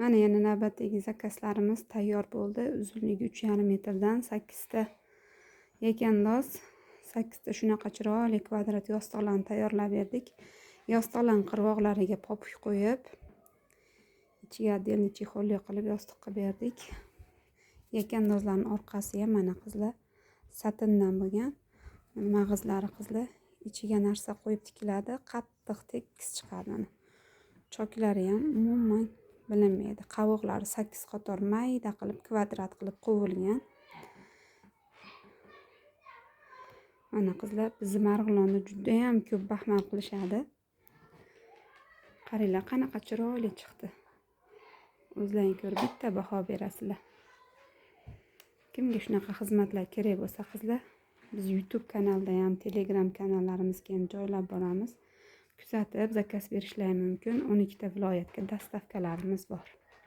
Mana yana navbatdagi zakazlarimiz tayyor bo'ldi. Uzunligi 3,5 metrdan 8 ta yakandoz, 8 ta shunaqa chiroyli kvadrat yostiqlarni tayyorlab berdik. Yostiqlarning qirg'oqlariga popuk qo'yib, ichiga отдельный chexolli qilib yostiq qilib berdik. Yakandozlarning orqasi ham mana qizlar satindan bo'lgan. Mag'izlari qizlar ichiga narsa qo'yib tikiladi, qattiq tekis chiqadi mana. Choklari ham umuman bilinmaydi. Qovoqlari 8 qator mayda qilib kvadrat qilib qo'yilgan. Mana qizlar bizni Marg'ilonda juda ham ko'p baxmal qilishadi. Qaranglar qanaqa chiroyli chiqdi. O'zlaring ko'rib bitta baho berasizlar. Kimga shunaqa xizmatlar kerak bo'lsa qizlar, biz YouTube kanalda ham, Telegram kanallarimizga ham joylab boramiz. Kuzatib zakaz berishlari mumkin. 12 ta viloyatga dastavkalarimiz bor.